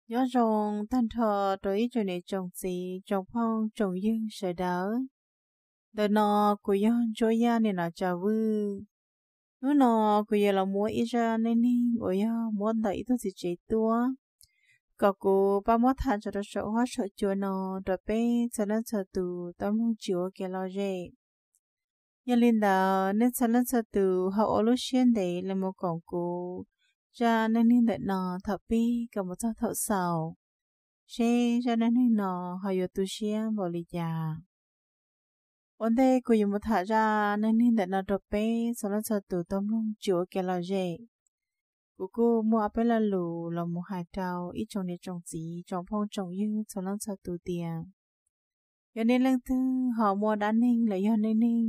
Nyob zoo tag nrho rau ib tsoom niam tsoom txiv tsoom phooj tsoom ywg sawv daws. Ntawm no kuv yog Ntsuab Yaj niam no Tsav Vwj. Hnub no kuv yuav los muab ib zaj neej neeg uas yog muab ntawm ib tug txiv tsev tuaj, kom kuv pab muab tham tso rau saum huab saum cua no rau peb txhua leej txhua tus tau mloog tsis ua kev lom zem. Yog li ntawd nej txhua leej txhua tus ho ua lub siab ntev los mus koom kuv zaj neej neeg ntawm no thaum pib kom mus txog thaum xaus, seb zaj neej neeg no ho yuav tu siab npaum li cas. Ua ntej kuv yuav mus tham zaj neej neeg ntawm no rau peb txhua leej txhua tus tau mloog tsis ua kev lom zem, kuv kuj muaj ob peb lo lus los mus hais rau ib tsoom niam tsoom txiv tsoom phooj tsoom ywg txhua leej txhua tus tias, yog nej leej twg ho muaj dab neeg los yog neej neeg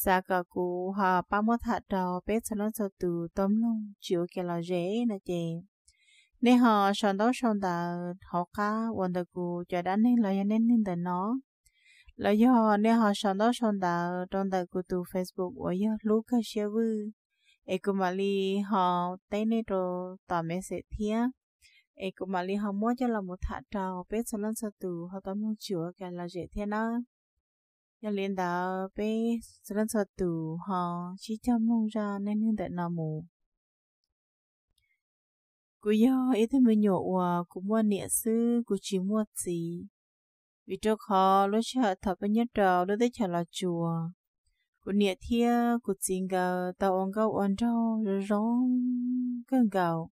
xav kom kuv ho pab muab tham rau peb txhua leej txhua tus tau mloog tsis ua kev lom zem no ces, nej ho sau ntaub sau ntawv hauv qab uas ntawm kuv cov dab neeg los yog neej neeg ntawm no, los yog nej ho sau ntaub sau ntawv rau ntawm kuv tus Facebook uas yog Hlub Kawg Siab Vwj, es kuv mam li ho teb nej rau tom message thiab, es kuv mam li ho muab coj los mus tham rau peb txhua leej txhua tus ho tau mloog tsis ua kev lom zem thiab nawb. Yog li ntawd peb txhua leej txhua tus ho sib cog mloog zaj neej neeg ntawm no mus. Kuv yog ib tug me nyuam uas kuv muaj niam xwb kuv tsis muaj txiv, vim rau qhov lub sij hawm thaum peb nyob rau lub teb chaws Los Tsuas, kuv niam thiab kuv txiv nkawd tau ua nkauj ua nraug zoo zoo kawg nkaus,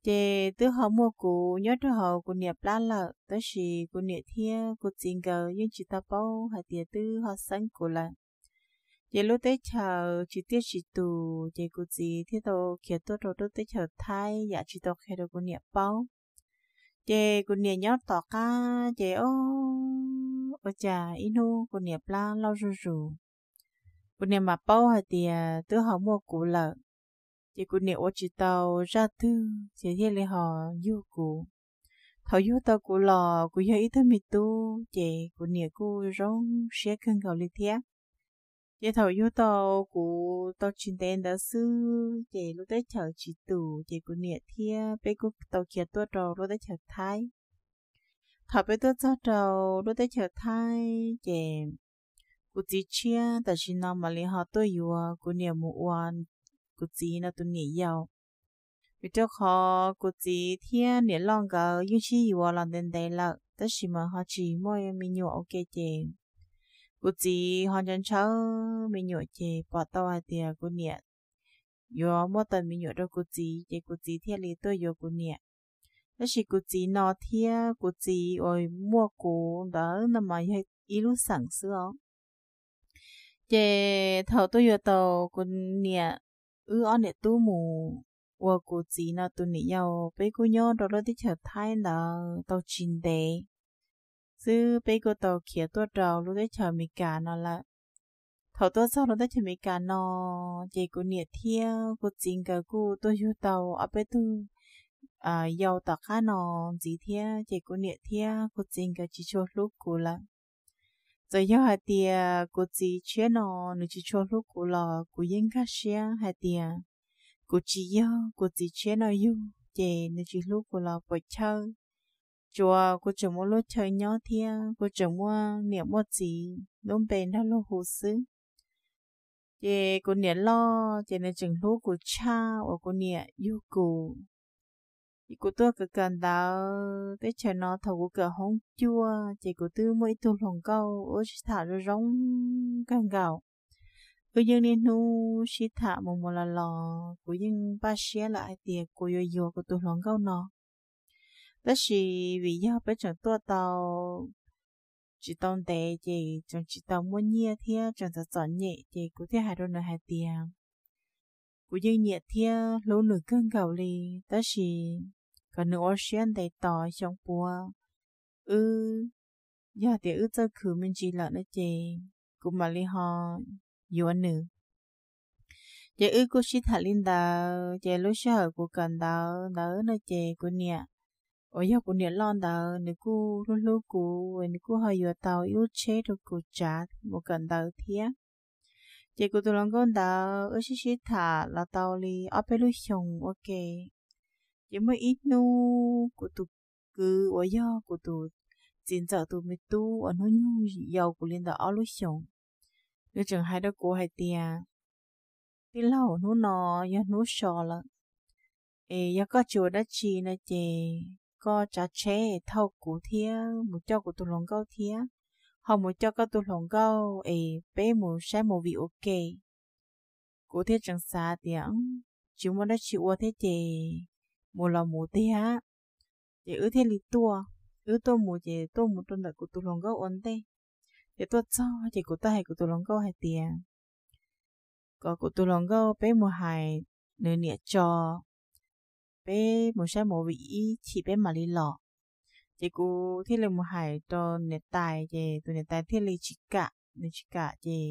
ces twb ho muaj kuv nyob rau hauv kuv niam plab lawm, tab sis kuv niam thiab kuv txiv nkawd yeej tsis tau paub hais tias twb ho xeeb kuv lawm. Ces lub teb chaws tsis tiaj tsis tus, ces kuv txiv thiaj tau khiav tuaj rau lub teb chaws Thaib yam tsis tau qhia rau kuv niam paub. Ces kuv niam nyob tom qab ces o, ua cas ib hnub kuv niam plab loj zuj zus, kuv niam mam paub hais tias twb ho muaj kuv lawm. Ces kuv niam ua tsis tau zaj twg ces thiaj li ho yug kuv. Thaum yug tau kuv los kuv yog ib tug me tub, ces kuv niam kuj zoo siab kawg nkaus li thiab. Ces thaum yug tau kuv tau tsis ntev ntawd xwb, ces lub teb chaws tsis tus, ces kuv niam thiab peb kuj tau khiav tuaj rau lub teb chaws Thaib. Thaum peb tuaj txog rau lub teb chaws Thaib, ces kuv txiv tshiab tam sim no mam li ho tuaj yuav kuv niam mus ua kuv txiv no tus niam yau. Vim rau qhov kuv txiv thiab niam loj nkawd yeej sib yuav los ntev ntev lawm, tab sis mas ho tsis muaj me nyuam ua ke, ces kuv txiv ho ntshaw ntshaw me nyuam, ces pom tau hais tias kuv niam yuav muaj tau me nyuam rau kuv txiv, ces kuv txiv thiaj li tuaj yuav kuv niam. Tab sis kuv txiv no thiab kuv txiv uas muaj kuv ntawd no mas yog ib lub xeem xwb os. Ces thaum tuaj yuav tau kuv niam, wb ob niam tub mus ua kuv txiv no tus niam yau, peb kuj nyob rau lub teb chaws Thaib ntawd tau tsis ntev xwb, peb kuj tau khiav tuaj rau lub teb chaws Amelikas no lawm. Thaum tuaj txog lub teb chaws Amelikas no, ces kuv niam thiab kuv txiv nkawd kuj tuaj yug tau ob peb tug yau tom qab no ntxiv thiab, ces kuv niam thiab kuv txiv nkawd tsis tshua hlub kuv lawm. Txawm yog hais tias kuv txiv tshiab no nws tsis tshua hlub kuv los kuv yeej nkag siab hais tias kuv tsis yog kuv txiv tshiab no yug, ces nws tsis hlub kuv los puas chawj. Tsuas kuv tseem muaj lub chaw nyob thiab kuv tseem muaj niam muaj txiv lub npe nrog luag hu xwb. Ces kuv niam loj ces nws tseem hlub kuv tshaj uas kuv niam yug kuv. Ces kuv tuaj kawm kawm ntawv teb chaws no, thaum kuv kawm hoob cuaj ces kuv twb muaj ib tug hluas nkauj wb sib tham zoo zoo kawg nkaus. Wb yeej niaj hnub sib tham mus mus los los, kuv yeej npaj siab lawm hais tias kuv yuav yuav kuv tus hluas nkauj no. Tab sis vim yog peb tseem tuaj tau tsis tau ntev ces tseem tsis tau muaj nyiaj thiab tseem txom txom nyem, ces kuv thiaj hais rau nws hais tias kuv yeej nyiam thiab hlub nws kawg nkaus li, tab sis kom nws ua siab ntev tos xyoo puav, wb, yog tias wb txawj khwv me ntsis lawm no ces kuv mam li ho yuav nws. Ces wb kuj sib tham li ntawd, ces lub sij hawm kuv kawm ntawv ntawd no ces kuv niam, uas yog kuv niam loj ntawd, nws kuj hlub hlub kuv, nws kuj ho yuav tau ib lub tsheb rau kuv tsav mus kawm ntawv thiab. Ces kuv tus hluas nkauj ntawd wb sib sib tham los tau li ob peb lub xyoos ua ke. Ces muaj ib hnub kuv tus kwv uas yog kuv tus txiv ntxawm tus me tub uas hnub nyoog yau kuv li ntawm ob lub xyoos, nws tseem hais rau kuv hais tias, tij laug, hnub no yog hnub so lawm, es yog koj tsis ua dab tsi no ces koj tsav tsheb thauj kuv thiab mus coj kuv tus hluas nkauj thiab, ho mus coj koj tus hluas nkauj es peb mus saib movie ua ke. Kuv thiaj tseem xav tias tsis muaj dab tsi ua thiab ces mus los mus tiag. Ces wb thiaj li tuaj, wb tuaj mus ces tuaj mus rau ntawm kuv tus hluas nkauj ua ntej. Ces tuaj txog ces kuv thiaj hais kuv tus hluas nkauj hais tias kom kuv tus hluas nkauj peb mus hais nws niam tso, peb mus saib movie ib chim peb mam li los. Ces kuv thiaj li mus hais rau niam tais, ces tus niam tais thiaj li tsis kam, nws tsis kam ces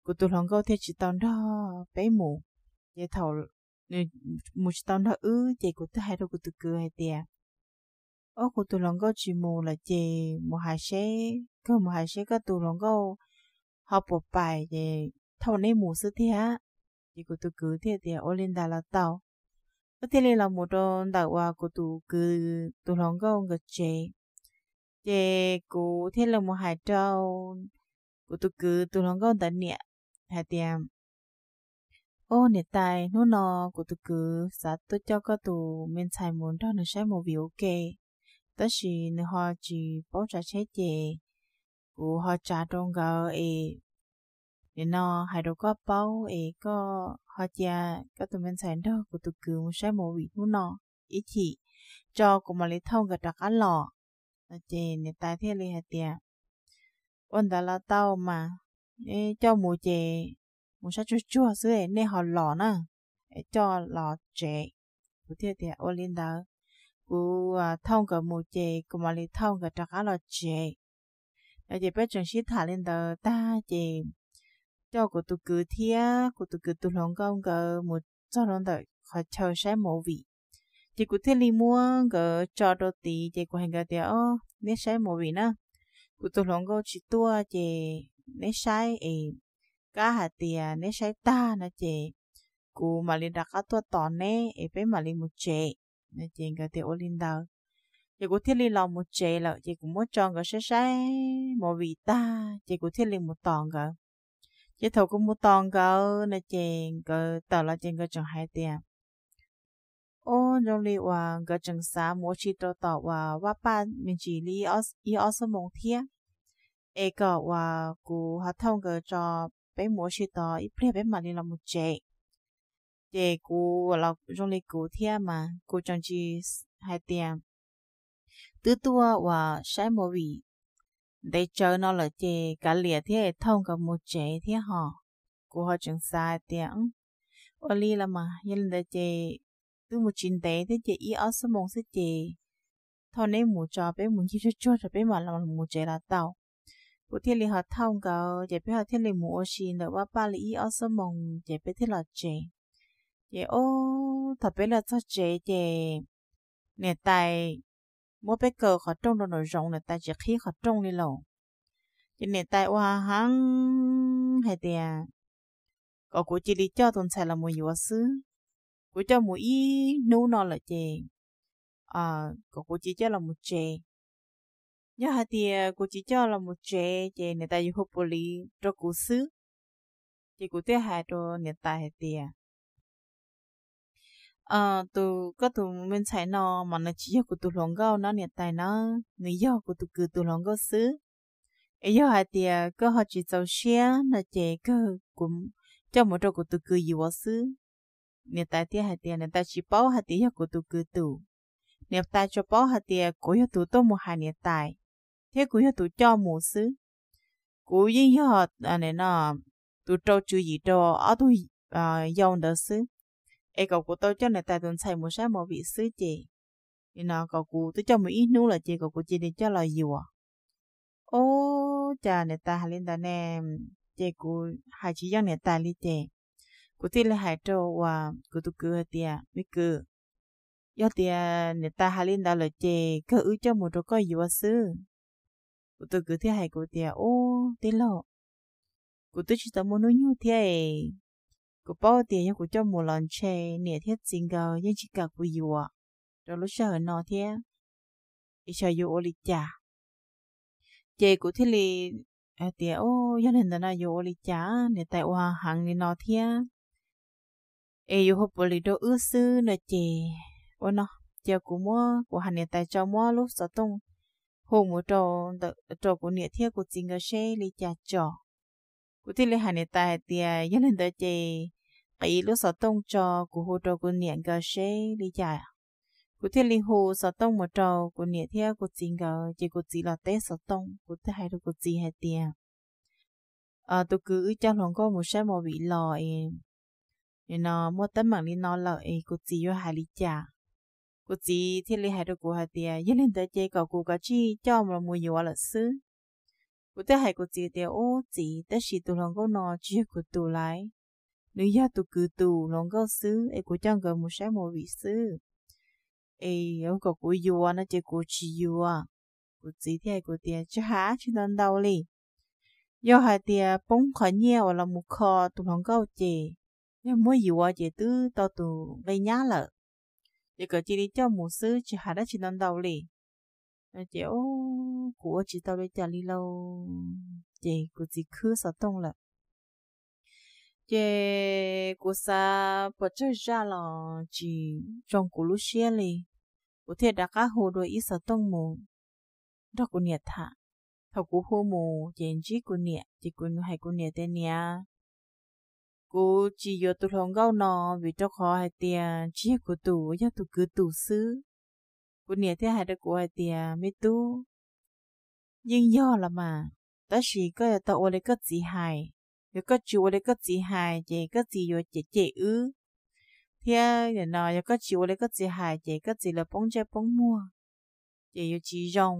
kuv tus hluas nkauj thiaj tsis tau nrog peb mus. Ces thaum nws mus tsis tau nrog wb ces kuv thiaj hais rau kuv tus kwv hais tias, ob, kuv tus hluas nkauj tsis mus lawm ces mus hais seb, kawg mus hais seb koj tus hluas nkauj ho puas pais ces thauj neb mus xwb tiag. Ces kuv tus kwv thiaj tias ua li ntawd los tau. Wb thiaj li los mus rau ntawm uas kuv tus kwv tus hluas nkauj nkawd tsev. Ces kuv thiaj li mus hais rau kuv tus kwv tus hluas nkauj ntawd niam hais tias, ob, niam tais, hnub no kuv tus kwv xav tuaj coj koj tus me ntxhais mus nrog nws saib movie ua ke, tab sis nws ho tsis paub tsav tsheb ces kuv ho tsav rau nkawd es nim no hais rau koj paub es koj ho cia koj tus me ntxhais nrog kuv tus kwv mus saib movie hnub no ib chim tso kuv mam li thauj nkawd rov qab los. Ces niam tais thiaj li hais tias, ua ntawd los tau mas, coj mus ces mus saib tsuag tsuag xwb nej ho los na, coj los tsev. Kuv thiaj tias ua li ntawd, kuv thauj nkawd mus ces kuv mam li thauj nkawd rov qab los tsev. Ces peb tseem sib tham li ntawd tag ces coj kuv tus kwv thiab kuv tus kwv tus hluas nkauj nkawd mus txog rau ntawm qhov chaw saib movie. Ces kuv thiaj li muab nkawd tso rau tid ces kuv hais nkawd tias, ob, neb saib movie na, kuv tus hluas nkauj tsis tuaj ces neb saib es kab hais tias neb saib tag no ces kuv mam li rov qab tuaj tos neb es peb mam li mus tsev. Ces nkawd tias ua li ntawd, ces kuv thiaj li los mus tsev lawm ces kuv muab tso nkawd saib saib movie tag ces kuv thiaj li mus tos nkawd. Ces thaum kuv mus tos nkawd no ces nkawd tawm los ces nkawd tseem hais tias, ob, zoo li uas nkawd tseem xav mus ua si rau tom uas Vaj Paj me ntsis li ib ob xuab moos thiab, es kom uas kuv ho thauj nkawd tso, peb mus ua si tod ib pliag peb mam li los mus tsev. Ces kuv los zoo li kuv thiab mas kuv tseem tsis hais tias, twb tuaj uas saib movie ntev tsawv no lawm ces kav liam thiab thauj nkawd mus tsev thiab ho. Kuv ho tseem xav hais tias, ua li los mas yog li ntawd ces twb mus tsis ntev thiab ces ib ob xuab moos xwb ces thauj neb mus tso peb mus ncig tsuag tsuag tso peb mam los mus tsev los tau. Kuv thiaj li ho thauj nkawd ces peb ho thiaj li mus ua si ntawm Vaj Paj li ib ob xuab moos ces peb thiaj los tsev. Ces ob, thaum peb los txog tsev ces niam tais muab peb kaw qhov rooj rau nraum zoov, niam tais tsis qhib qhov rooj li lawm. Ces niam tais ua heev hais tias kom kuv cia li coj tus ntxhais los mus yuav xwb. Kuv coj mus ib hnub no lawm ces kom kuv cia li coj los mus tsev. Yog hais tias kuv tsis coj los mus tsev ces niam tais yuav hu pus liv rau kuv xwb. Ces kuv thiaj hais rau niam tais hais tias, tus, koj tus me ntxhais no mas nws tsis yog kuv tus hluas nkauj no niam tais na, nws yog kuv tus kwv tus hluas nkauj xwb. Es yog hais tias koj ho tsis txaus siab no ces kawg kuv coj mus rau kuv tus kwv yuav xwb. Niam tais thiaj hais tias niam tais tsis paub hais tias yog kuv tus kwv tus, niam tais tsuas paub hais tias kuv yog tus tuaj mus hais niam tais, thiab kuv yog tus coj mus xwb. Kuv yeej yog tus rau tswv yim rau ob tug yau ntawd xwb, es kom kuv tau coj niam tais tus ntxhais mus saib movie xwb ces, nim no kom kuv twb coj mus ib hnub lawm ces kom kuv cia li coj los yuav. Ub, cas niam tais hais li ntawd ne, ces kuv hais tsis yeej niam tais li ces kuv thiaj li hais rau uas kuv tus kwv hais tias, me kwv, yog tias niam tais hais li ntawd lawm ces kawg wb coj mus rau koj yuav xwb. Kuv tus kwv thiaj hais kuv tias, ub, tij laug, kuv twb tsis tau muaj hnub nyoog thiab es kuv paub tias yog kuv coj mus los ntshe niam thiab txiv nkawd yeej tsis kam kuv yuav rau lub sij hawm no thiab. es xyov yuav ua li cas. Ces kuv thiaj li hais tias, Yog li ntawd no yuav ua li cas? Niam tais ua heev li no thiab, es yuav hu puav leej rau wb xwb no ces, ua no, cia kuv muab, kuv hais niam tais tso muab lub xov tooj hu mus rau, rau kuv niam thiab kuv txiv nkawd seb li cas tso. Kuv thiaj li hais niam tais hais tias, Yog li ntawd ces qiv lub xov tooj tso, kuv hu rau kuv niam nkawd seb li cas. Kuv thiaj li hu xov tooj mus rau kuv niam thiab kuv txiv nkawd, ces kuv txiv los teb xov tooj. Kuv thiaj hais rau kuv txiv hais tias, Tus kwv wb coj hluas nkauj mus saib movie los es, no muaj teeb meem li no lawm es kuv txiv yuav hais li cas? Kuv txiv thiaj li hais rau kuv hais tias, Yog li ntawd ces kom kuv kav tsij coj los mus yuav lawm xwb. Kuv thiaj hais kuv txiv tias, Ub txiv, tab sis tus hluas nkauj no tsis yog kuv tus lawm, nws yog tus kwv tus hluas nkauj xwb es kuv coj nkawd mus saib movie xwb, es kom kuv yuav no ces kuv tsis yuav. Kuv txiv thiaj hais kuv tias, Tsis hais dab tsi ntau ntau li, yog hais tias poob qhov nyiaj uas los mus kho tus hluas nkauj ces, yog muab yuav ces twb tau tus nqi nyab lawm, ces kom cia li coj mus xwb, tsis hais dab tsi ntau ntau li. Ces kuv ua tsis tau li cas li lauj, ces kuv txiv khwb xov tooj lawm. Ces kuv xav puas tsawg zaj los tsis zoo kuv lub siab li, kuv thiaj rov qab hu dua ib xov tooj mus nrog kuv niam tham. Thaum kuv hu mus ces ntsib kuv niam, ces kuv hais kuv niam tias, Niam, kuv tsis yuav tus hluas nkauj no vim rau qhov hais tias tsis yog kuv tus, yog tus kwv tus xwb. Kuv niam thiaj hais rau kuv hais tias, Me tub, yeej yog los mas, tab sis koj yuav tau ua li koj txiv hais. Yog koj tsis ua li koj txiv hais ces koj txiv yuav cem cem wb, thiab no yog koj tsis ua li koj txiv hais ces koj txiv lawv poob ntsej poob muag, ces yuav tsis zoo.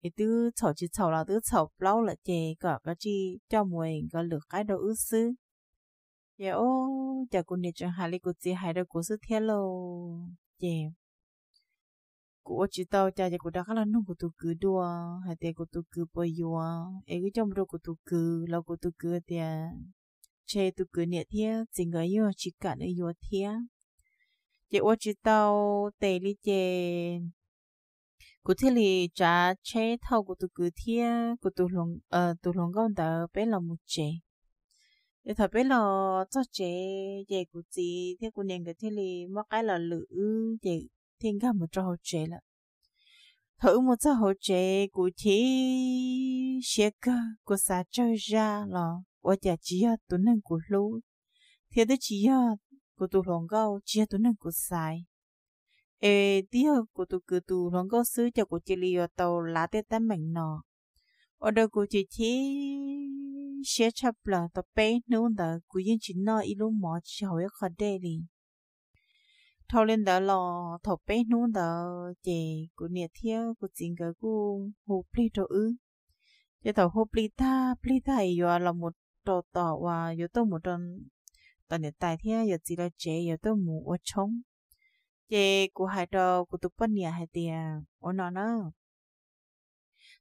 Es twb txhaum tsis txhaum los twb txhaum plaub lawm ces kom kav tsij coj mus nkawd lwm qaib rau wb xwb. Ces ub, cas kuv niam tseem hais li kuv txiv hais rau kuv xwb thiab lauj. Ces kuv ua tsis tau cas ces kuv rov qab los nug kuv tus kwv dua hais tias kuv tus kwv puas yuav es wb coj mus rau kuv tus kwv los kuv tus kwv tias, Ntshe tus kwv niam thiab txiv nkawd yeej tsis kam nws yuav thiab. Ces ua tsis tau tes li ces kuv thiaj li tsav tsheb thauj kuv tus kwv thiab kuv tus hluas nkauj ntawd peb los mus tsev. Ces thaum peb los txog tsev ces kuv txiv thiab kuv niam nkawd thiaj li muab qaib los lwm wb ces thiaj nkag mus rau hauv tsev lawm. Thaum wb mus txog hauv tsev kuv chim siab kawg, kuv xav tsawg zaj los ua cas tsis yog tus neeg kuv hlub, thiab twb tsis yog kuv tus hluas nkauj, tsis yog tus neeg kuv xaiv, es twb yog kuv tus kwv tus hluas nkauj xwb, ces kuv cia li yuav tau lav tej teeb meem no. Ua rau kuv chim chim siab tshaj plaws, tau peb hnub ntawd kuv yeej tsis noj ib lub mov tsis haus ib qho dej li. Dhau li ntawd los thaum peb hnub ntawd ces kuv niam thiab kuv txiv nkawd kuj hu plig rau wb. Ces thaum hu plig tag plig tag es yuav los mus rau tom uas yuav tuaj mus rau tom niam tais thiab yawm txiv lawv tsev yuav tuaj mus ua tshoob, ces kuv hais rau kuv tus poj niam hais tias, Ua no na,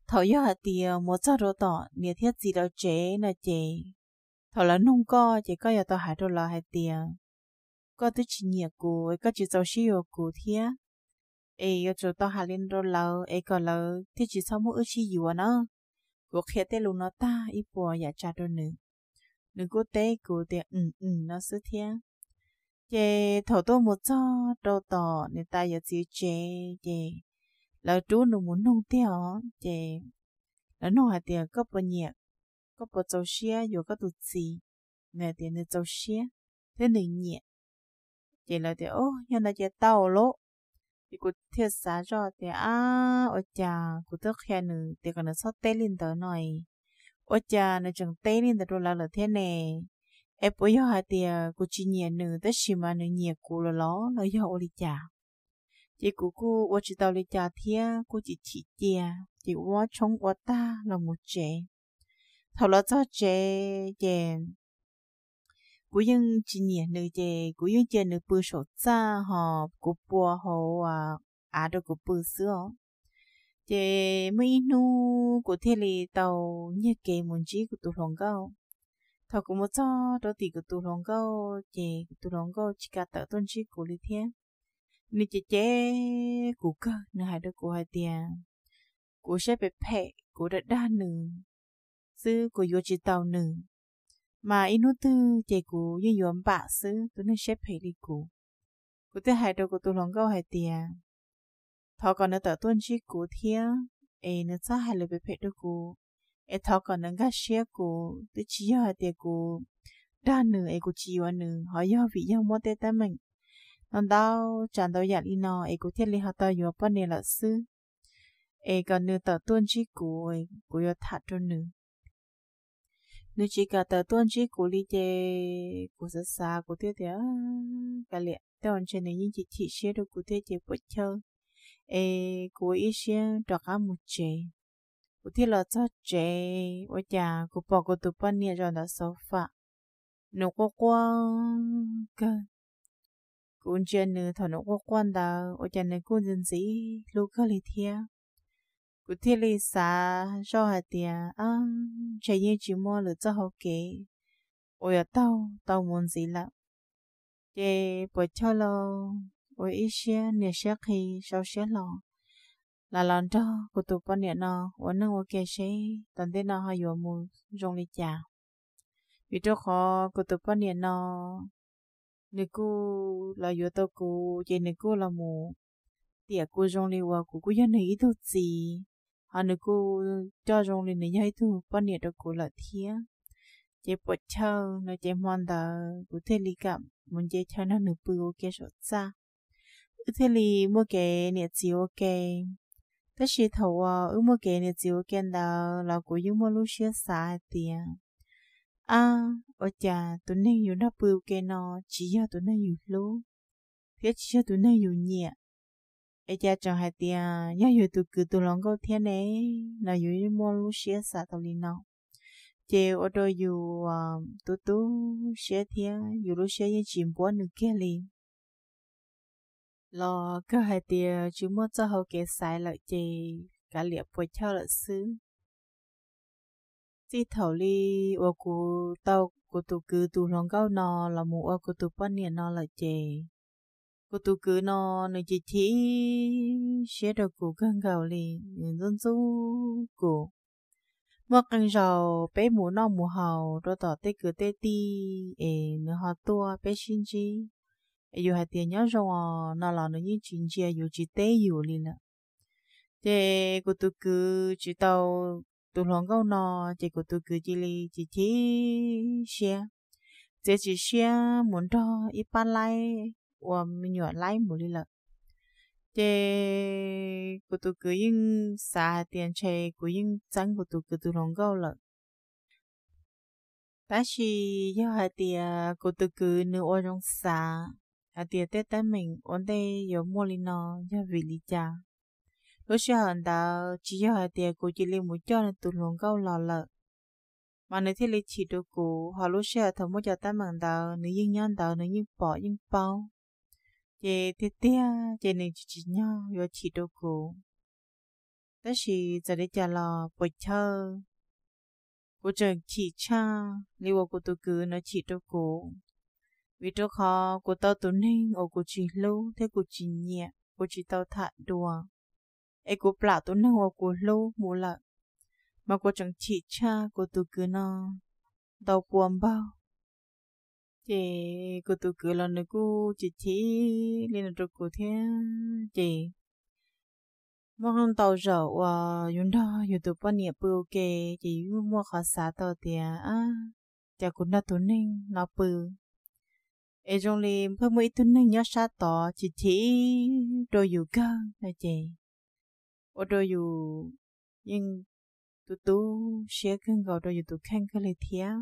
thaum yog hais tias mus txog rau tom niam thiab txiv lawv tsev no ces, thaum lawv nug koj ces koj yuav tau hais rau lawv hais tias koj twb tsis nyiam kuv es koj tsis txaus siab yuav kuv thiab, es yuav tsum tau hais li no rau lawv es kom lawv thiaj tsis txhob muab wb sib yuav na. Kuv qhia tej lus no tag ib puas yam tsav rau nws, nws kuj teb kuv tias, Em, em no xwb thiab. Ces thaum tuaj mus txog rau tom niam tais yawm txiv tsev ces lawv rub nws mus nug tiag os. Ces lawv nug hais tias, Koj puas nyiam, koj puas txaus siab yuav koj tus txiv? Nws hais tias nws txaus siab thiab nws nyiam. Ces lawv tias, Yog no ces tau lauj. Ces kuv thiaj xav zoj tias, Ab, ua cas kuv twb qhia nws tias kom nws txhob teb li ntawd no, ua cas nws tseem teb li ntawd rau lawv lawm thiab ne? Es puas yog hais tias kuv tsis nyiam nws tab sis mas nws nyiam kuv lawm los los yog ua li cas? Ces kuv kuj ua tsis tau li cas thiab kuj chim chim cia, ces ua tshoob ua tag los mus tsev. Thaum los txog tsev ces kuv yeej tsis nyiam nws ces kuv yeej cia nws pw saum txaj ho kuv pua hauv av rau kuv pw xwb os. Ces muaj ib hnub kuv thiaj li tau nyiag kev mus ntsib kuv tus hluas nkauj. Thaum kuv mus txog rau tim kuv tus hluas nkauj ces kuv tus hluas nkauj tsis kam tawm tuaj ntsib kuv li thiab. Nws cem cem kuv kawg, nws hais rau kuv hais tias, kuv siab phem phem, kuv dag dag nws xwb, kuv yuav tsis tau nws, mas ib hnub twg ces kuv yeej yuav npam xwb tus neeg siab phem li kuv. Kuv thiaj hais rau kuv tus hluas nkauj hais tias, thov kom nws tawm tuaj ntsib kuv thiab, es nws txhob hais lus phem phem rau kuv, es thov kom nws nkag siab kuv. Twb tsis yog hais tias kuv dag nws es kuv tsis yuav nws, ho yog vim yog muaj tej teeb meem no ntau tsav ntau yam li no es kuv thiaj li ho tau yuav poj niam lawm xwb. Es kom nws tawm tuaj ntsib kuv, kuv yuav tham rau nws. Nws tsis kam tawm tuaj ntsib kuv li ces kuv xav xav kuv thiaj tias, kav liam, tej zaum ntshe nws yeej chim chim siab rau kuv thiab ces puas chawj, es kuv ua ib siab rov qab mus tsev. Kuv thiaj los txog tsev, ua cas kuv pom kuv tus poj niam zaum ntawm xov fam, nws quaj quaj kawg. Kuv ntsia nws thaum nws quaj quaj ntawd, ua cas nws kuj ntxim ntxim hlub kawg li thiab. Kuv thiaj li xav zoj hais tias, ntshe yeej tsis muaj lwm txoj hauv kev uas yuav taug tau mus ntxiv lawm. Ces puas chawj los ua ib siab niam siab qhi sau siab hlo, los los nrog kuv tus poj niam no ua neej ua ke seb tom ntej no ho yuav mus zoo li cas. Vim rau qhov kuv tus poj niam no nws kuj los yuav tau kuv, ces nws kuj los mus tiam kuv zoo li uas kuv kuj yog nws ib tug txiv, ho nws kuj coj zoo li nws yog ib tug poj niam rau kuv lawm thiab. Ces puas chawj no ces hmo ntawd kuv thiaj li kam mus nce chaw nrog nws pw ua ke saum txaj, wb thiaj li muaj kev niam txiv ua ke. Tab sis thaum uas wb muaj kev niam txiv ua ke ntawd los kuv yeej muaj lub siab xav hais tias, ab, ua cas tus neeg yus nrog pw ua ke no tsis yog tus neeg yus hlub, thiab tsis yog tus neeg yus nyiam, es cas tseem hais tias yog yus tus kwv tus hluas nkauj thiab ne, no yus yeej muaj lub siab xav tau li no. Ces ua rau yus tu tu siab thiab yus lub siab yeej tsis npuab nws kiag li. Los kawg hais tias tsis muaj txoj hau kev xaiv lawm ces kav liam puas chawj lawm xwb. Txij thaum li uas kuv tau kuv tus kwv tus hluas nkauj no los mus ua kuv tus poj niam no lawm ces kuv tus kwv no nws chim chim siab rau kuv kawg nkaus li, nws ntxub ntxub kuv. Muaj qee zaus peb mus noj mus haus rau tom tej kwv tej tij es nws ho tuaj peb sib ntsib, es yus hais tias nyob zoo os no los nws yeej tsis ntsia yus tsis teb yus li lawm. Ces kuv tus kwv tsis tau tus hluas nkauj no, ces kuv tus kwv cia li chim chim siab, txiav txim siab mus nrog ib pab laib ua me nyuam laib mus li lawm. Ces kuv tus kwv yeej xav hais tias ntshe kuv yeej txeeb kuv tus kwv tus hluas nkauj lawm. Tab sis yog hais tias kuv tus kwv nws ua zoo xav hais tias tej teeb meem ua ntej yuav muaj li no yog vim li cas, lub sij hawm ntawd tsis yog hais tias kuv cia li mus coj nws tus hluas nkauj los lawm, mas nws thiaj li chim rau kuv, ho lub sij hawm thaum muaj cov teeb meem ntawd nws yeej nyob ntawd nws yeej pom yeej paub. Ces tiag tiag ces nws tsis tsim nyog yuav chim rau kuv. Tab sis txawm li cas los puas chawj, kuv tseem chim tshaj li uas kuv tus kwv no chim rau kuv. Vim rau qhov kuv tau tus neeg uas kuv tsis hlub thiab kuv tsis nyiam, kuv tsis tau tham dua, es kuv plam tus neeg uas kuv hlub mus lawm, mas kuv tseem chim tshaj kuv tus kwv no ntau pua npaug. Ces kuv tus kwv los nws kuj chim chim li no rau kuv thiab. Ces muaj ntau zaum uas yus nrog yus tus poj niam pw ua ke, ces yus muaj qhov xav tau tias, ab, cas kuv nrog tus neeg no pw es zoo li pheej muaj ib tug neeg nyob sab tod chim chim rau yus kawg no ces ua rau yus yeej tu tu siab kawg nkaus rau yus tus kheej kawg li thiab.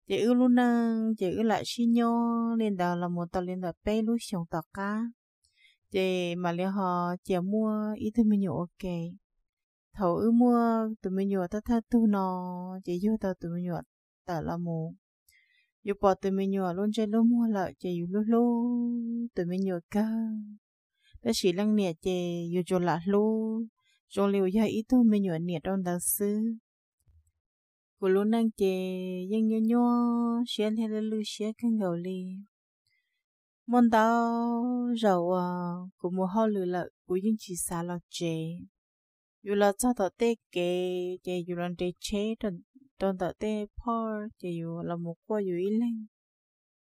Ces wb lub neej ces wb lam sib nyob li ntawd los mus tau li ntawm peb lub xyoos tom qab, ces mam li ho cia muaj ib tug me nyuam ua ke. Thaum wb muaj tus me nyuam thawj thawj tug no, ces yug tau tus me nyuam tawm los mus, yus pom tus me nyuam lub ntsej lub muag lawm ces yus hlub hlub tus me nyuam kawg. Tab sis leej niam ces yus tsuas lam hlub zoo li uas yog ib tug me nyuam niam rau ntawd xwb. Kuv lub neej ces yeej nyuaj nyuaj siab thiab lwj lwj siab kawg nkaus li. Muaj ntau zaus uas kuv mus hauj lwm lawm kuv yeej tsis xav los tsev. Yus los txog tom tej kev ces yus los nres tsheb rau ntawm tej phoj ces yus los mus quaj yus ib leeg.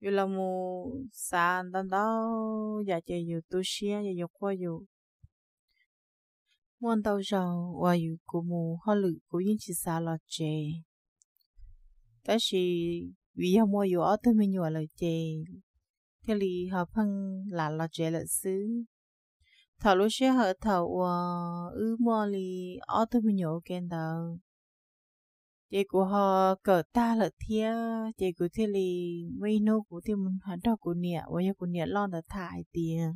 Yus los mus xav ntau ntau yam ces yus tu siab ces yus quaj yus. Muaj ntau zaus uas yus kuv mus hauj lwm kuv yeej tsis xav los tsev, tab sis vim yog muaj yus ob tug me nyuam lawm ces thiaj li ho pheej lam los tsev lawm xwb. Thaum lub sij hawm thaum uas wb muaj li ob tug me nyuam ua ke ntawd ces kuv ho kawm tag lawm thiab ces kuv thiaj li, muaj ib hnub kuv thiaj mus nrog kuv niam uas yog kuv niam loj ntawd tham hais tias,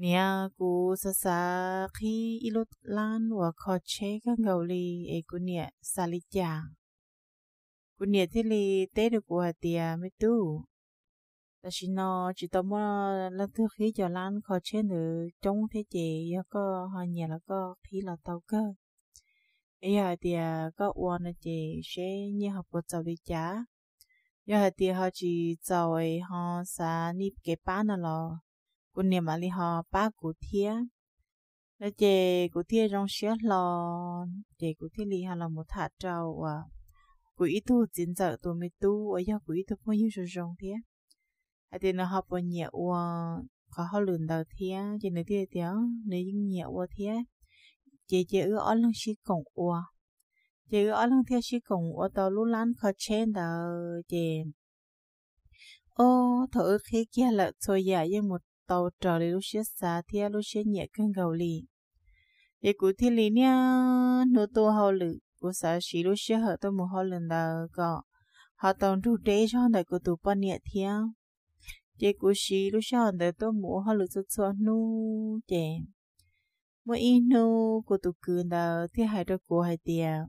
niam, kuv xav xav qhib ib lub lab uas kho tsheb kawg nkaus li es kuv niam xav li cas? Kuv niam thiaj li teb rau kuv hais tias, me tub, tam sim no tsis tau muaj leej twg qhib cov lab kho tsheb ntawd coob thiab ces yog koj ho nyiam los koj qhib los tau kawg. Es yog hais tias koj ua no ces seb nyiaj ho puas txaus li cas. Yog hais tias ho tsis txaus es ho xav nij kev pab no los kuv niam mam li ho pab kuv thiab no ces kuv thiaj zoo siab hlo. Ces kuv thiaj li ho los mus tham rau uas kuv ib tug txiv ntxawm tus me tub uas yog kuv ib tug phooj ywg zoo zoo thiab, hais tias nws ho puas nyiam ua qhov hauj lwm ntawd thiab ces nws thiaj tias nws yeej nyiam ua thiab. Ces ces wb ob leeg sib koom ua, ces wb ob leeg thiaj sib koom ua tau lub lab kho tsheb ntawd ces, o, thaum wb qhib kiag lawm txhua yam yeej mus tau raws li lub siab xav thiab lub siab nyiam kawg nkaus li. Ces kuv thiaj li niaj hnub tuaj hauj lwm, kuv xav siv lub sij hawm tuaj mus hauj lwm ntawd kom ho tau nrug deb zog ntawm kuv tus poj niam thiab. Ces kuv siv lub sij hawm ntawd tuaj mus ua hauj lwm txhua txhua hnub ces muaj ib hnub kuv tus kwv ntawd thiaj hais rau kuv hais tias,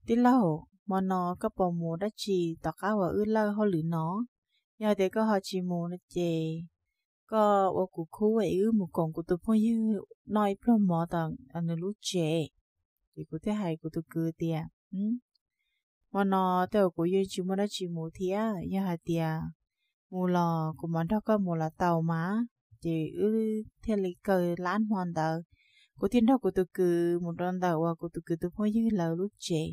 tij laug, hmo no koj puas mus dab tsi tom qab uas wb lawj hauj lwm no? Yog hais tias koj ho tsis mus no ces koj ua kuv khub es wb mus koom kuv tus phooj ywg noj ib pluag mov tom nws lub tsev. Ces kuv thiaj hais kuv tus kwv tias, hmo no tej uas kuv yeej tsis muaj dab tsi mus thiab, yog hais tias mus los kuv mam nrog koj mus los tau mas. Ces wb thiaj li kaw lab hmo ntawd, kuv thiaj nrog kuv tus kwv mus rau ntawm uas kuv tus kwv tus phooj ywg lawv lub tsev.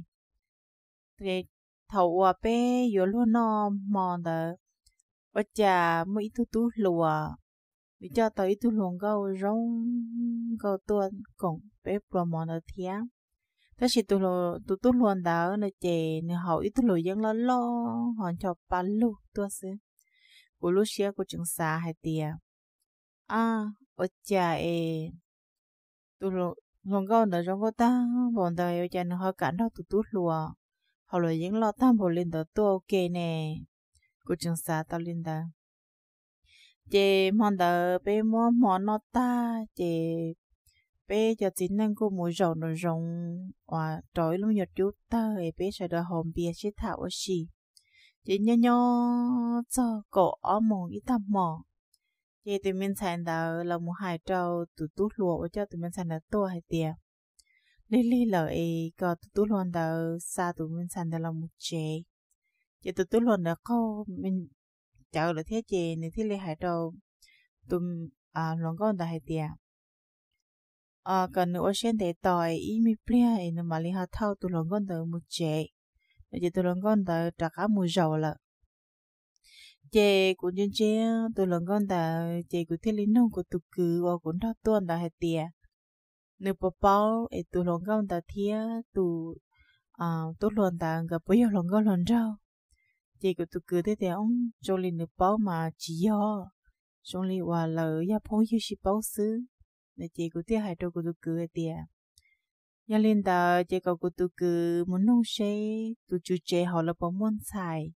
Thaum uas peb yuav luag noj hmo ntawd, ua cas muaj ib tug tub hluas, nws coj tau ib tug hluas nkauj zoo nkauj tuaj koom peb pluas mov ntawd thiab. Tab sis tus tub hluas ntawd no ces nws haus ib tug hluas yeeb loj loj ho ncho pa lug tuaj xwb. Kuv lub siab kuv tseem xav hais tias, a, ua cas es tus hluas nkauj ntawd zoo nkauj tag npaum ntawd ua cas nws ho kam nrog tus tub hluas haus hluas yeeb loj tag npaum li ntawd tuaj ua ke ne? Kuv tseem xav tau li ntawd. Ces hmo ntawd peb muab hmo noj tag ces peb cov txiv neej kuj mus zaum nraum zoov uas rau ib lub me nyuam cub tawg es peb sawv daws haus npias sib tham ua si. Ces nyob nyob txog kaum ob moos ib tag hmo, ces tus me ntxhais ntawd los mus hais rau tus tub hluas uas coj tus me ntxhais ntawd tuaj hais tias, lig lig lawm es kom tus tub hluas ntawd xa tus me ntxhais ntawd los mus tsev. Ces tus tub hluas ntawd qaug cawv lawm thiab ces nws thiaj li hais rau tus hluas nkauj ntawd hais tias, kom nws ua siab ntev tos ib me pliag es nws mam li ho thauj tus hluas nkauj ntawd mus tsev. No ces tus hluas nkauj ntawd rov qab mus zaum lawm. Ces kuv ntsia ntsia tus hluas nkauj ntawd ces kuv thiaj li nug kuv tus kwv uas kuv nrog tuaj ntawd hais tias, nws puas paub es tus hluas nkauj ntawd thiab tus tub hluas ntawd nkawd puas yog hluas nkauj hluas nraug? Ces kuv tus kwv thiaj tias, zoo li nws paub mas tsis yog, zoo li uas lawv yog phooj ywg sib paub xwb. No ces kuv thiaj hais rau kuv tus kwv hais tias, yog li ntawd ces kom kuv tus kwv mus nug seb tus tswv tsev hauv lawv puas muaj ntxhais.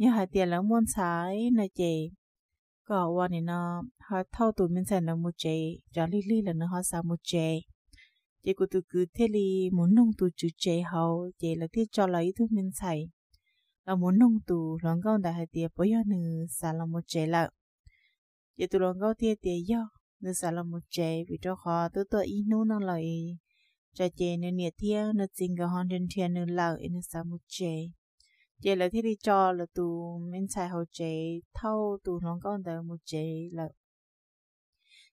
Yog hais tias lawv muaj ntxhais no ces kom ua nim no ho thauj tus me ntxhais ntawd mus tsev, tsam lig lig lawm nws ho xav mus tsev. Ces kuv tus kwv thiaj li mus nug tus tswv tsev hauv ces lawv thiaj tso lawv ib tug me ntxhais los mus nug tus hluas nkauj ntawd hais tias puas yog nws xav los mus tsev lawm. Ces tus hluas nkauj thiaj tias yog nws xav los mus tsev vim rau qhov twb tuaj ib hnub no lawm es tsam ces nws niam thiab nws txiv nkawd ho nrhiav nrhiav nws lawm es nws xav mus tsev. Ces lawv thiaj li tso lawv tus me ntxhais hauv tsev thauj tus hluas nkauj ntawd mus tsev lawm.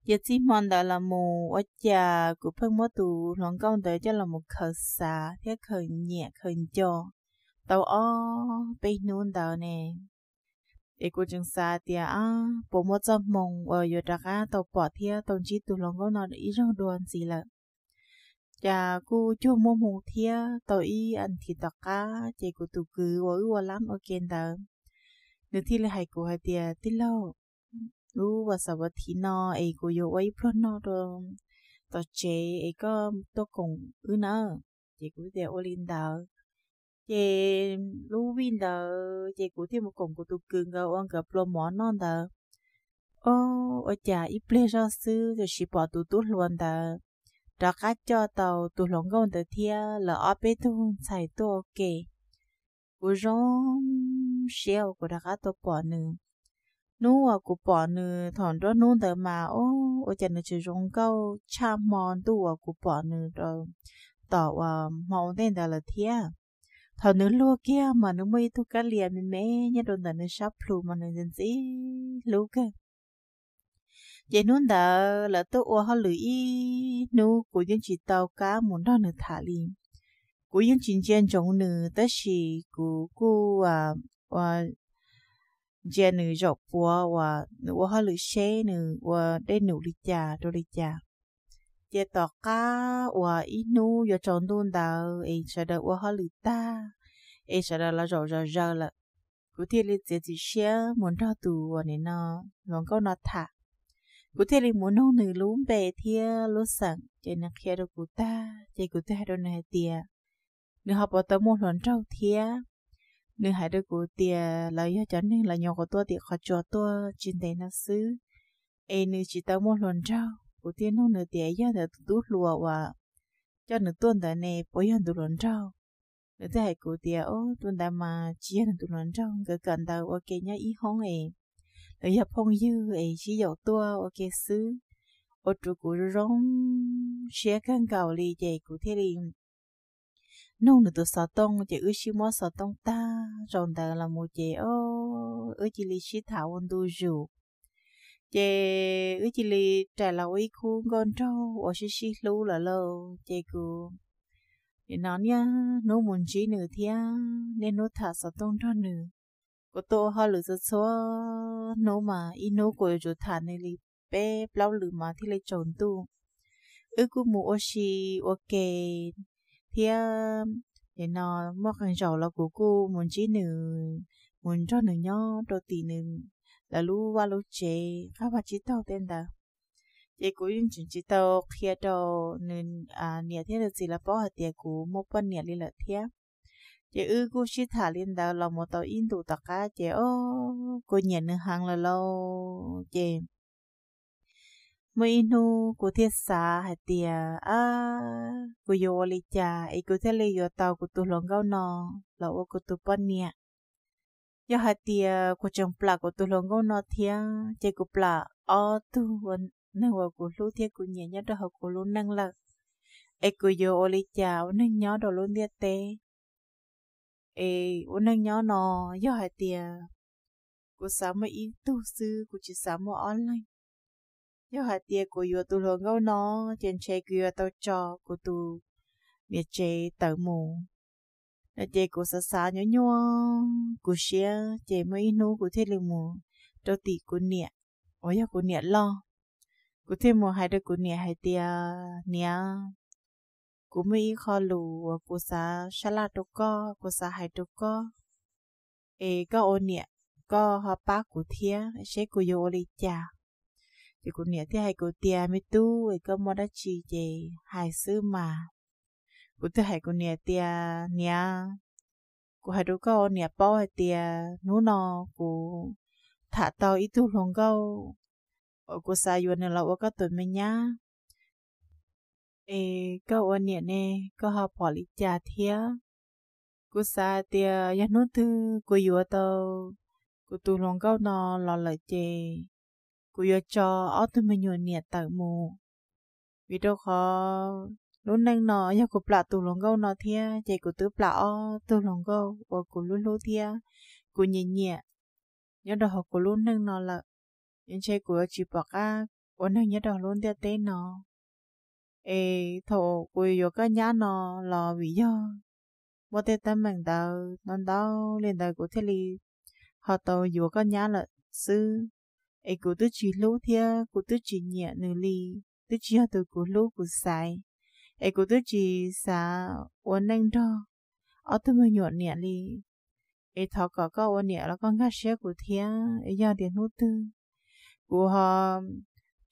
Ces txij hmo ntawd los mus ua cas kuv pheej muab tus hluas nkauj ntawd coj los mus khaws xav thiab khaws nyiam khaws nco tau ob peb hnub ntawd ne. Es kuv tseem xav tias, puas muaj txoj hmoo uas yuav rov qab tau pom thiab tau ntsib tus hluas nkauj no ib zaug dua ntxiv lawm. Cas kuj cuag muaj hmoo thiab, tau ib as thiv tom qab ces kuv tus kwv uas wb ua lab ua ke ntawd, nws thiaj li hais kuv hais tias, tij laug, lub vas xaum vas thiv no es kuv yuav ua ib pluag noj rau tom tsev es koj tuaj koom wb na. Ces kuv tias ua li ntawd. Ces lub vij ntawd ces kuv thiaj mus koom kuv tus kwv nkawd ua nkawd pluas mov noj ntawd. Ua cas ib pliag zoj xwb tam sim pom tus tub hluas ntawd rov qab coj tau tus hluas nkauj ntawd thiab lawv ob peb tug ntxhais tuaj ua ke. Kuv zoo siab uas kuv rov qab tau pom nws. Hnub uas kuv pom nws thaum nruab hnub ntawd mas, ua cas nws tseem zoo nkauj tshaj hmo ntuj uas kuv pom nws rau tom uas hmo ua ntej ntawd lawm thiab. Thaum nws luag kiag mas nws muaj ib tug kab lias me me nyob rau ntawm nws sab plhu mas nws ntxim hlub kawg. Ces hnub ntawd lawv tuaj ua hauj lwm ib hnub kuv yeej tsis tau kam mus nrog nws tham li. Kuv yeej tsis ntsia ntsoov nws tab sis kuv kuj ua ntsia nws zaum puav uas nws ua hauj lwm seb nws ua dej num li cas rau li cas. Ces tom qab uas ib hnub yuav tsaus ntuj ntawd es sawv daws ua hauj lwm tag es sawv daws los zaum zom zaws lawm, kuv thiaj li txiav txim siab mus nrog tus uas nim no hluas nkauj no tham. Kuv thiaj li mus nug nws lub npe thiab lub xeem ces nws qhia rau kuv tag ces kuv thiaj hais rau nws hais tias, nws ho puas tau muaj hluas nraug thiab. Nws hais rau kuv tias lawv yog cov neeg los nyuam qhuav tuaj tim qhov tsua tuaj tsis ntev no xwb es nws tsis tau muaj hluas nraug. Kuv thiaj nug nws tias yog ntawm tus tub hluas uas coj nws tuaj ntawd ne puas yog nws tus hluas nraug? Nws thiaj hais kuv tias, o, tus ntawd mas tsis yog nws tus hluas nraug, nkawd kawm ntawv ua ke nyob ib hoob es lawv yog phooj ywg es sib yaum tuaj ua ke xwb. Ua rau kuv zoo siab kawg nkaus li ces kuv thiaj li nug nws tus xov tooj ces wb sib muab xov tooj tag zaum ntawd los mus ces wb cia li sib tham ua ntu zus. Ces wb cia li rais los ua ib khub nkauj nraug uas sib sib hlub lawm lauj. Ces kuv nim no niaj hnub mus ntsib nws thiab niaj hnub tham xov tooj nrog nws. Kuv tuaj ua hauj lwm txhua txhua hnub mas ib hnub kuv yuav tsum tham nws li peb plaub lwm mas thiaj li tsaus ntuj. Wb kuj mus ua si ua ke thiab nim no muaj qee zaum los kuv kuj mus ntsib nws, mus nrog nws nyob rau tim nws lawv lub vaj lub tsev qab vaj tsib taug tej ntawd. Ces kuv yeej tseem tsis tau qhia rau nws niam thiab nws txiv lawv paub hais tias kuv muaj poj niam li lawm thiab. Ces wb kuj sib tham li ntawd los mus tau ib ntus tom qab ces o, kuv nyiam nws heev lawm lauj. Ces muaj ib hnub kuv thiaj xav hais tias, a, kuv yuav ua li cas es kuv thiaj li yuav tau kuv tus hluas nkauj no los ua kuv tus poj niam. Yog hais tias kuv tseem plam kuv tus hluas nkauj no thiab ces kuv plam ob tug neeg uas kuv hlub thiab kuv nyiam nyob rau hauv kuv lub neej lawm, es kuv yuav ua li cas ua neeg nyob rau lub ntiaj teb? Es ua neej nyob no, yog hais tias kuv xav muaj ib tug xwb, kuv tsis xav muaj ob leeg. Yog hais tias kuv yuav tus hluas nkauj no, ces ntshe kuv yuav tau tso kuv tus niam tsev tawm mus no. Ces kuv xav xav nyuaj nyuaj kuv siab, ces muaj ib hnub kuv thiaj li mus rau tim kuv niam uas yog kuv niam loj. Kuv thiaj mus hais rau kuv niam hais tias, niam, kuv muaj ib qho lus uas kuv xav sab laj rau koj, kuv xav hais rau koj, es koj ua niam, koj ho pab kuv thiab seb kuv yuav ua li cas. Ces kuv niam thiaj hais kuv tias, me tub, es koj muaj dab tsi ces hais xwb mas. Kuv thiaj hais kuv niam tias, niam, kuv hais rau koj ua niam paub hais tias hnub no kuv tham tau ib tug hluas nkauj uas kuv xav yuav nws los ua koj tus me nyab. Es koj ua niam ne, koj ho pom li cas thiab? Kuv xav hais tias yog hnub twg kuv yuav tau kuv tus hluas nkauj no los lawm ces kuv yuav tso ob tug me nyuam niam tawm mus. Vim rau qhov lub neej no yog kuv plam tus hluas nkauj no thiab ces kuv twb plam ob tug hluas nkauj uas kuv hlub hlub thiab kuv nyiam nyiam nyob rau hauv kuv lub neej no lawm. Ntshe kuv yuav tsis pom qab ua neeg nyob rau lub ntiaj teb no. Es thaum kuv yuav koj nyab no los vim yog muaj tej teeb meem ntawd no ntau li ntawd kuv thiaj li ho tau yuav koj nyab lawm xwb. Es kuv twb tsis hlub thiab kuv twb tsis nyiam nws li, twb tsis yog tus kuv hlub kuv xaiv, es kuv twb tsis xav ua neej nrog ob tug me nyuam niam li. Es thov kom koj ua niam los koj nkag siab kuv thiab, es yog tias hnub twg kuv ho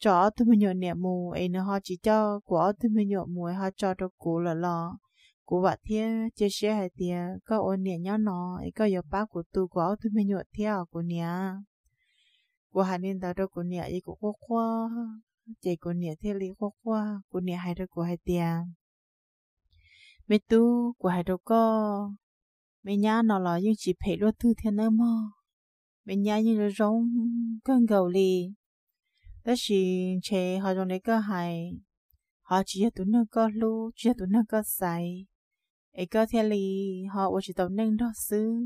tso ob tug me nyuam niam mus es nws ho tsis coj kuv ob tug me nyuam mus es ho tso rau kuv lawm los kuv vam thiab cia siab hais tias koj ua niam nyob no es koj yuav pab kuv tu kuv ob tug me nyuam thiab os kuv niam. Kuv hais li ntawd rau kuv niam es kuv quaj quaj, ces kuv niam thiaj li quaj quaj, kuv niam hais rau kuv hais tias, me tub, kuv hais rau koj, me nyab no los yeej tsis phem luaj twg thiab nawb mog. Me nyab yeej zoo zoo kawg nkaus li, tab sis ntshe ho zoo li koj hais, ho tsis yog tus neeg koj hlub, tsis yog tus neeg koj xaiv, es koj thiaj li ho ua tsis tau neej nrog xwb.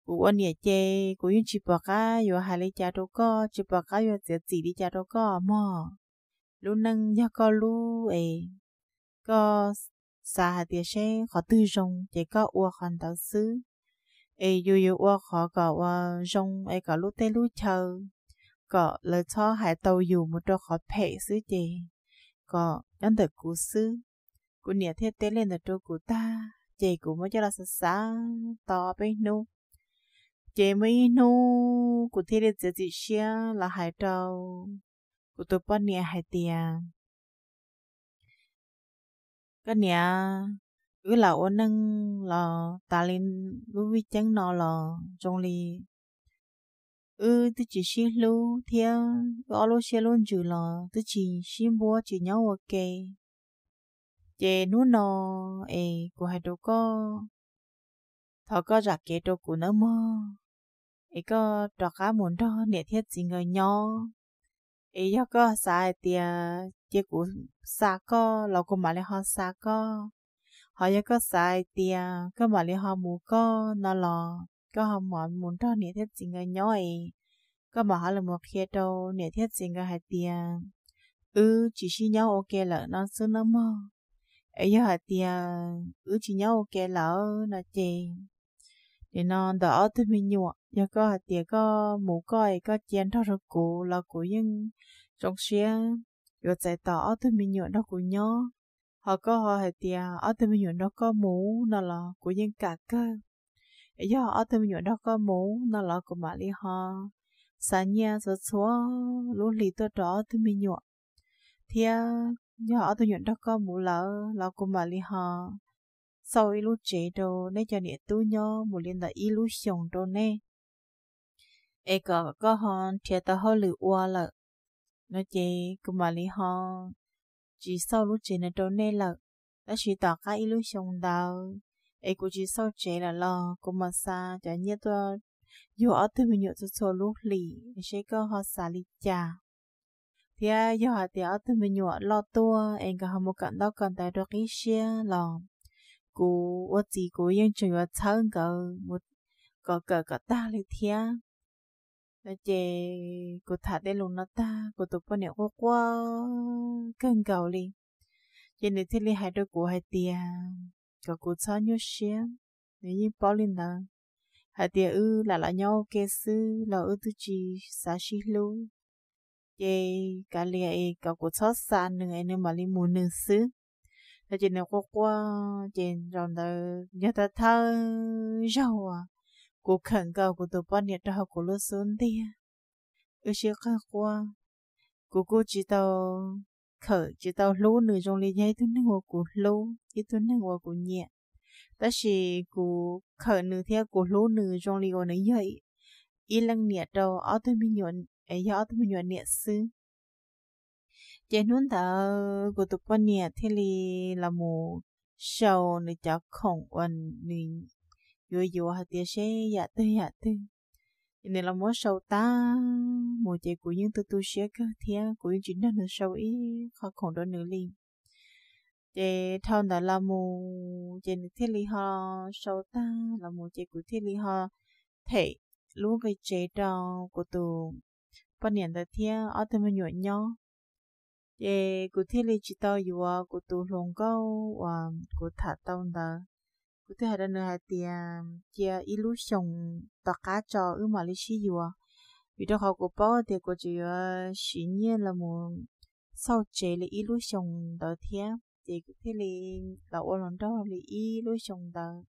Kuv ua niam ces kuv yeej tsis pom qab yuav hais li cas rau koj, tsis pom qab yuav txiav txim li cas rau koj mog. Lub neej yog koj lub es koj xav hais tias seb qhov twg zoo ces koj ua qhov ntawd xwb. Es yus yuav ua qhov kom ua zoo es kom lub teb lub chaw, kom lawv txhob hais tau yus mus rau qhov phem xwb ces kom nyob ntawm kuv xwb. Kuv niam thiaj teb li ntawd rau kuv tag ces kuv muab coj los xav xav tau ob peb hnub, ces muaj ib hnub kuv thiaj li txiav txim siab los hais rau kuv tus poj niam hais tias, koj niam, wb lam ua neej los tas li lub vij ceeb no los zoo li wb twb tsis sib hlub thiab wb ob lub siab lub ntsws los twb tsis sib npuab tsis nyob ua ke. Ces hnub no es kuv hais rau koj, thov koj zam kev rau kuv nawb mog, es koj rov qab mus nrog niam thiab txiv nkawd nyob. Es yog koj xav hais tias cia kuv xa koj los kuv mam li ho xa koj, ho yog koj xav hais tias koj mam li ho mus koj no los koj ho mam mus nrog niam thiab txiv nkawd nyob es koj mam ho li mus qhia rau niam thiab txiv nkawd hais tias wb tsis sib nyob ua ke lawm no xwb nawb mog. Es yog hais tias wb tsis nyob ua ke lawm no ces nim no ntawm ob tug me nyuam, yog koj hais tias koj mus koj es koj cia nrog rau kuv los kuv yeej zoo siab yuav txais tos ob tug me nyuam nrog kuv nyob. Ho koj ho hais tias ob tug me nyuam nrog koj mus no los kuv yeej kam kawg. Es yog ob tug me nyuam nrog koj mus no los kuv mam li ho xa nyiaj txhua txhua lub hlis tuaj rau ob tug me nyuam, thiab yog ob tug me nyuam nrog koj mus lawm los kuv mam li ho xauj ib lub tsev rau nej cov niam tub nyob mus li ntawm ib lub xyoos rau nej, es kom koj ho nrhiav tau hauj lwm ua lawm no ces kuv mam li ho tsis xauj lub tsev no rau nej lawm. Tab sis tom qab ib lub xyoos ntawd es kuv tsis xauj tsev lawm los kuv mam xa cov nyiaj tuaj yug ob tug me nyuam txhua txhua lub hlis, seb koj ho xav li cas. Thiab yog hais tias ob tug me nyuam loj tuaj es nkawd ho mus kawm ntaub kawm ntawv rau qib siab los kuv ua txiv kuv yeej tseem yuav txhawb nkawd mus kom kawm kom tag li thiab. No ces kuv tham tej lus no tag kuv tus poj niam quaj quaj kawg nkaus li, ces nws thiaj li hais rau kuv hais tias kom kuv txhob nyuaj siab. Nws yeej paub li ntawd hais tias wb lam los nyob ua ke xwb los wb twb tsis xav sib hlub, ces kav liam es kom kuv txhob xa nws es nws mam li mus nws xwb. No ces nws quaj quaj ces zaum ntawd yog thawj thawj zaug uas kuv khawm nkaus kuv tus poj niam rau hauv kuv lub xub ntiag, wb sib qawg quaj. Kuv kuj tsis tau khawm tsis tau hlub nws zoo li yog ib tug neeg uas kuv hlub, ib tug neeg uas kuv nyiam, tab sis kuv khawm nws thiab kuv hlub nws zoo li uas nws yog ib leej niam rau ob tug me nyuam, yog ob tug me nyuam niam xwb. Ces hnub ntawd kuv tus poj niam thiaj li los mus sau nws cov khoom uas nws yuav yuav hais tias seb yam twg yam twg. Ces nws los muab sau tag mus ces kuv yeej tu tu siab kawg thiab kuv yeej tsis nrog nws sau ib qho khoom rau nws li. Ces dhau ntawd los mus ces nws thiaj li ho sau tag los mus ces kuv thiaj li ho them lub nqi tsev rau kuv tus poj niam ntawd thiab ob tug me nyuam nyob. Ces kuv thiaj li tsis tau yuav kuv tus hluas nkauj uas kuv tham tau ntawd. Kuv thiaj hais rau nws hais tias cia ib lub xyoos tom qab tso wb mam li sib yuav, vim rau qhov kuv paub tias kuv tseem yuav siv nyiaj los mus xauj tsev li ib lub xyoos ntawd thiab. Ces kuv thiaj li los ua hluas nraug li ib lub xyoos ntawd.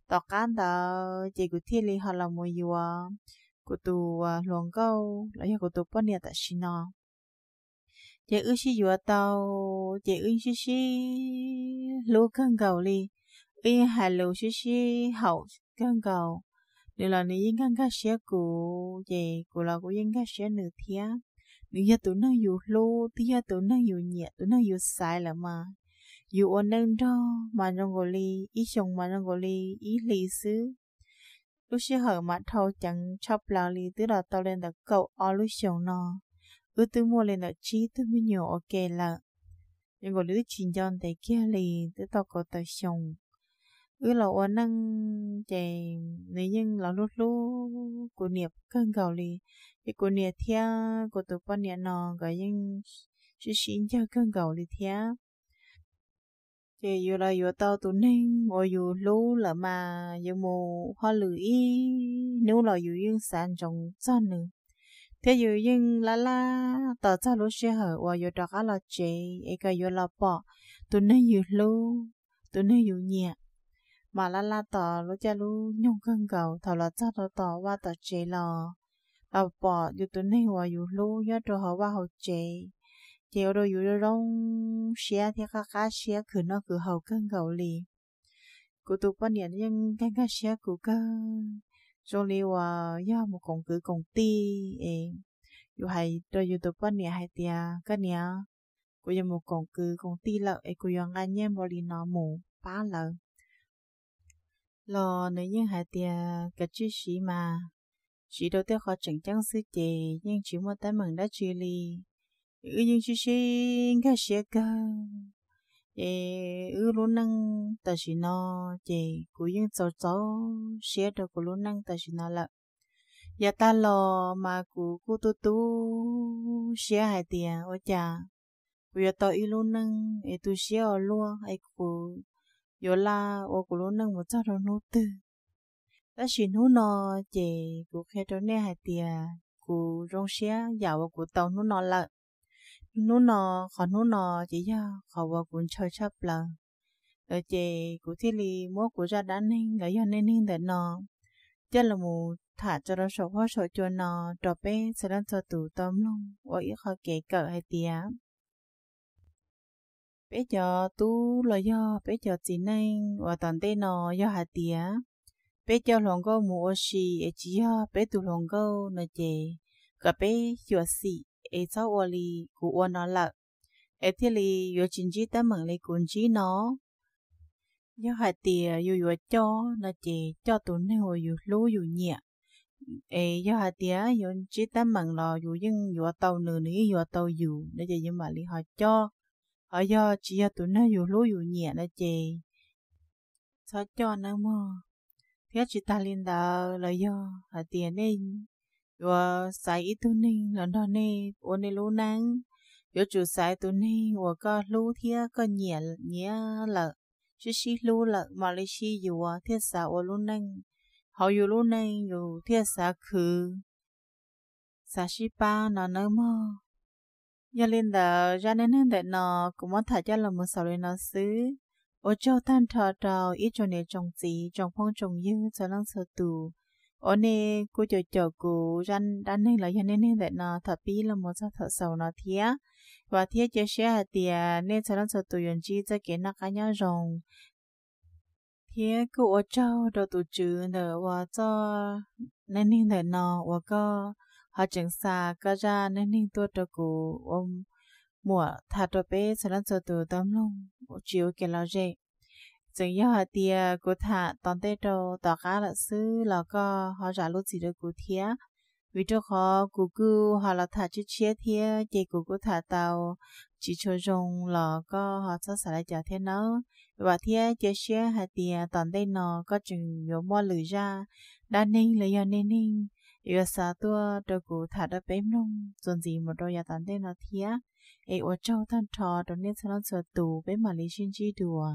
Tom qab ntawd ces kuv thiaj li ho los mus yuav kuv tus hluas nkauj los yog kuv tus poj niam tam sim no. Ces wb sib yuav tau, ces wb sib sib hlub kawg nkaus li, wb yeej hais lus sib sib haum kawg nkaus. Nws los nws yeej nkag nkag siab kuv, ces kuv los kuv yeej nkag siab nws thiab. Nws yog tus neeg yus hlub, twb yog tus neeg yus nyiam, tus neeg yus xaiv lawm mas yus ua neej nrog mas zoo nkaus li ib xyoos mas zoo nkaus li ib hlis xwb. Lub sij hawm mas dhau ceev tshaj plaws li, twb los tau li ntawm kaum ob lub xyoos no, wb twb muaj li ntawm tsib tug me nyuam ua ke lawm. Zoo nkaus li twb tsis nco ntev kiag li, twb tau kaum tawm xyoo. Wb los ua neej ces nws yeej los hlub hlub kuv niam kawg nkaus li, ces kuv niam thiab kuv tus poj niam no nkawd yeej sib sib ncawg kawg nkaus li thiab. Ces yus los yuav tau tus neeg uas yus hlub lawm mas yus mus hauj lwm ib hnub los yus yeej xav ntsoov txog nws, thiab yus yeej laj laj tos txog lub sij hawm uas yuav rov qab los tsev es kom yuav los pom tus neeg yus hlub, tus neeg yus nyiam. Mas laj laj tos lub caij lub nyoog kawg nkaus, thaum los txog rau tom vaj tom tsev los, los pom yus tus neeg uas yus hlub nyob rau hauv vaj hauv tsev, ces ua rau yus zoo siab thiab qab qab siab khwv noj khwv haus kawg nkaus li. Kuv tus poj niam yeej nkag nkag siab kuv kawg, zoo li uas yog mus koom kwv koom tij es yus hais rau yus tus poj niam hais tias, koj niam, kuv yuav mus koom kwv koom tij lawm es kuv yuav nqa nyiaj npaum li no mus pab lawv. Los nws yeej hais tias kav tsij siv mas, siv rau tej qhov tseem ceeb xwb ces yeej tsis muaj teeb meem dab tsi li. Wb yeej sib sib nkag siab kawg, ces wb lub neej tam sim no ces kuv yeej txaus txaus siab rau kuv lub neej tam sim no lawm. Yav tag los mas kuv kuj tu tu siab hais tias ua cas kuv yuav tau ib lub neej es tu siab ua luaj es kuv yuav laj ua kuv lub neej mus txog rau hnub twg. Tab sis hnub no ces kuv qhia rau nej hais tias kuv zoo siab yam uas kuv tau hnub no lawm. Hnub no, qhov hnub no ces yog qhov uas kuv ntshaw tshaj plaws lawm, ces kuv thiaj li muab kuv zaj dab neeg los yog neej neeg ntawm no coj los mus tham tso rau saum huab saum cua no rau peb txhua leej txhua tus tau mloog ua ib qho kev kawm hais tias peb cov tub los yog peb cov txiv neej uas tom ntej no yog hais tias peb coj hluas nkauj mus ua si es tsis yog peb tus hluas nkauj no ces kom peb xyuam xim es txhob ua li kuv ua no lawm, es thiaj li yuav tsis ntsib teeb meem li kuv ntsib no. Yog hais tias yus yuav coj no ces coj tus neeg uas yus hlub yus nyiam. Es yog hais tias yuav ntsib teeb meem los yus yeej yuav tau nws, nws yeej yuav tau yus no ces yus mam li ho coj. Ho yog tsis yog tus neeg yus hlub yus nyiam no ces txhob coj nawb mog. Thiab tsis tas li ntawd los yog hais tias nej yuav xaiv ib tug neeg los nrog nej ua nej lub neej, yuav tsum xaiv tus neeg uas koj hlub thiab koj nyiam nyiam lawm, sib sib hlub lawm mam li sib yuav thiaj xav ua lub neej. Hauv yus lub neej yus thiaj xav khwv, xav sib pab no nawb mog. Yog li ntawd zaj neej neeg ntawm no kuv muab tham coj los mus xaus li no xwb. Ua tsaug tag nrho rau ib tsoom niam tsoom txiv tsoom phooj tsoom ywg txhua leej txhua tus uas nej kuj caum caum kuv zaj dab neeg los yog neej neeg ntawm no thaum pib los mus txog thaum xaus no thiab. Vam thiab cia siab hais tias nej txhua leej txhua tus yuav ntsib txoj kev noj qab nyob zoo. Thiab kuj ua tsaug rau tus tswv ntawm uas txoj neej neeg ntawm no uas koj ho tseem xa koj zaj neej neeg tuaj rau kuv ua muam tham rau peb txhua leej txhua tus tau mloog tsis ua kev lom zem. Txawm yog hais tias kuv tham tom ntej rau tom qab lawm xwb los koj ho zam lub txim rau kuv thiab, vim rau qhov kuv kuj ho los tham tshiab tshiab thiab ces kuv kuj tham tau tsis tshua zoo los koj ho txhob xav li cas thiab nawb. Vam thiab cia siab hais tias tom ntej no koj tseem yuav muaj lwm zaj dab neeg los yog neej neeg yuav xa tuaj rau kuv tham rau peb mloog txuas ntxiv mus rau yav tom ntej no thiab. Es ua tsaug tag nrho rau nej txhua leej txhua tus, peb mam li sib ntsib dua.